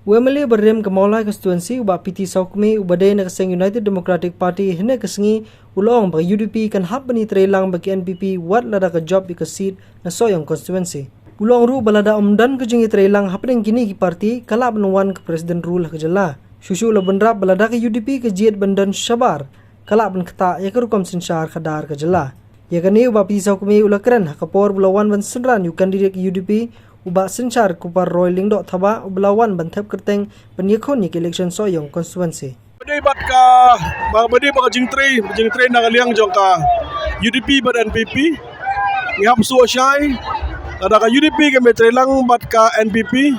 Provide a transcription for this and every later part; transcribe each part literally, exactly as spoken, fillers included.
U M L A barim ka Mawlai constituency, u Bah P T Sawkmie, uba dei na ka seng United Democratic Party, hynne ka sngi u la ong ba ka U D P kan hap ban ïatreilang bad ka N P P wat lada ka jop ïa ka seat na Sohiong constituency. U la ong ruh ba lada ym don ka jingïatreilang hapdeng kine ki party, ka lah ban wan ka President Rule ha ka jylla. Shuh shuh u la bynrap ba lada ka U D P ka jied ban don shabar, ka lah ban ktah ïa ka rukom synshar khadar ka jylla. Ïa kane u Bah P T Sawkmie u la kren ha ka por ba u la wan ban synran ïa u candidate ka U D P, u Bah Synshar Kupar Roy Lyngdoh Thabah, uba la wan ban thep kyrteng ban ïakhun ïa ka election Sohiong constituency. Ba dei bad ka, ba, ba dei bad ka jingtrei, jingtrei na ka liang jong ka U D P bad N P P. Ngi hap sngewsih, lada ka U D P kam ïatreilang bad ka N P P,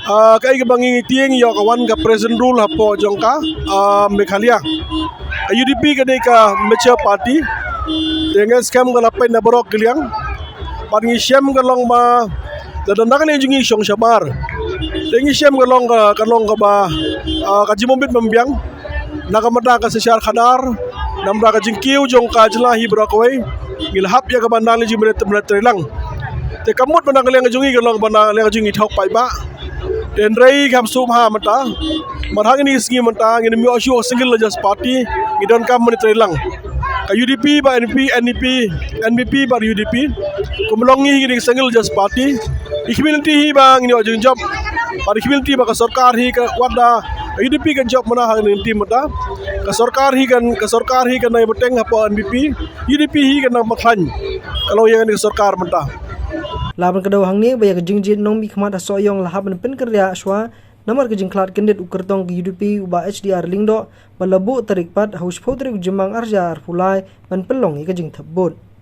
ah, kaei kaba ngi tieng ïoh ka wan ka President Rule hapoh jong ka, ah, Meghalaya. Ka U D P ka dei ka mature party. Te ngi skhem ka la peit na baroh ki liang. Bad ngi shem ka long ba, lada na ka liang jong ngi shong shabar, te ngi shem ka long ka, ka long kaba, ah, ka jingbymbit bymbiang na ka bynta ka synshar khadar, na ka bynta ka jingkiew jong ka jylla hi baroh kawei. Ngi la hap ïa kaba nang lei jingïatreilang. Te ka mut ba na ka liang jong ngi ka long ba na ka liang jong ngi thok paidbah. Te hynrei kam sngewbha mynta, mar hangne sngi mynta ngin ym ïoh shuh single largest party, ngi donkam ban ïatreilang. Ka U D P bad N P, N P P, N P P bad U D P, kum long ngi hi ngi single largest party. Ngi khmih lynti hi ba ngin ïoh jingjop, bad ngi khmih lynti ba ka sorkar hi ka, wat la ka U D P kan jop mynta, hangne lynti mynta, ka sorkar hi kan, ka sorkar hi kan nang bteng hapoh N P P, U D P hi kan nang pynkhlaiñ. Ka long ïa kane ka sorkar mynta. La ban kdew hangne ba ïa ka jingjied nongmihkhmat ha Sohiong la hap ban pynkynriah shuwa namar ka jingkhlad kyndit u kyrtong ka U D P, u Bah H D R Lyngdoh, ba la buh tarik pat ha u shiphew tarik u Jymmang arhajar arphew lai ban pynlong ïa ka jingthep vote.